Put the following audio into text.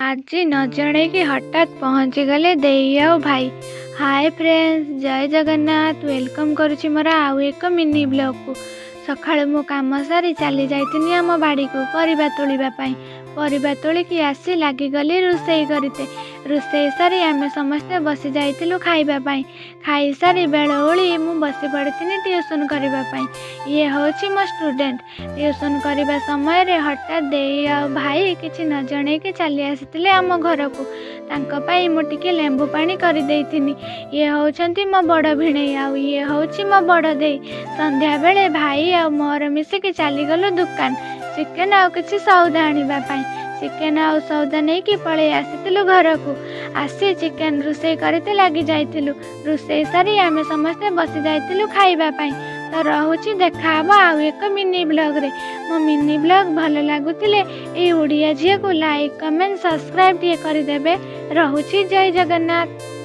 ଆଜି ନ ଜଣେଇକି ହଠାତ୍ ପହଞ୍ଚିଗଲେ ଦେଇ ଆଉ ଭାଇ। ହାଏ ଫ୍ରେଣ୍ଡସ୍, ଜୟ ଜଗନ୍ନାଥ। Welcome କରୁଛି ମୋର ଆଉ ଏକ ମିନି ବ୍ଲଗ୍କୁ। ସକାଳୁ ମୁଁ କାମ ସାରି ଚାଲି ଯାଇଥିନି ଆମ ବାଡ଼ିକୁ ପରିବା ତୋଳିବା ପାଇଁ। ପରିବା ତୋଳିକି ଆସି ଲାଗିଗଲି ରୋଷେଇ କରିତେ। ରୋଷେଇ ସାରି ଆମେ ସମସ୍ତେ ବସି ଯାଇଥିଲୁ ଖାଇବା ପାଇଁ। ଖାଇସାରି ବେଳ ଓଳି ମୁଁ ବସି ପଡ଼ିଥିନି ଟ୍ୟୁସନ୍ କରିବା ପାଇଁ। ଇଏ ହେଉଛି ମୋ ଷ୍ଟୁଡେଣ୍ଟ। ଟ୍ୟୁସନ୍ କରିବା ସମୟରେ ହଠାତ୍ ଦେଇ ଆଉ ଭାଇ କିଛି ନ ଜଣେଇକି ଚାଲି ଆସିଥିଲେ ଆମ ଘରକୁ। ତାଙ୍କ ପାଇଁ ମୁଁ ଟିକେ ଲେମ୍ବୁ ପାଣି କରିଦେଇଥିନି। ଇଏ ହେଉଛନ୍ତି ମୋ ବଡ଼ ଭିଣେଇ ଆଉ ଇଏ ହେଉଛି ମୋ ବଡ଼ ଦେଇ। ସନ୍ଧ୍ୟାବେଳେ ଭାଇ ଆଉ ମୋର ମିଶିକି ଚାଲିଗଲୁ ଦୋକାନ ଚିକେନ୍ ଆଉ କିଛି ସଉଦା ଆଣିବା ପାଇଁ। ଚିକେନ୍ ଆଉ ସଉଦା ନେଇକି ପଳେଇ ଆସିଥିଲୁ ଘରକୁ। ଆସି ଚିକେନ୍ ରୋଷେଇ କରିତେ ଲାଗି ଯାଇଥିଲୁ। ରୋଷେଇ ସାରି ଆମେ ସମସ୍ତେ ବସି ଯାଇଥିଲୁ ଖାଇବା ପାଇଁ। ତ ରହୁଛି, ଦେଖାହବ ଆଉ ଏକ ମିନି ବ୍ଲଗ୍ରେ। ମୋ ମିନି ବ୍ଲଗ୍ ଭଲ ଲାଗୁଥିଲେ ଏଇ ଓଡ଼ିଆ ଝିଅକୁ ଲାଇକ୍, କମେଣ୍ଟ, ସବସ୍କ୍ରାଇବ୍ ଟିକେ କରିଦେବେ। ରହୁଛି, ଜୟ ଜଗନ୍ନାଥ।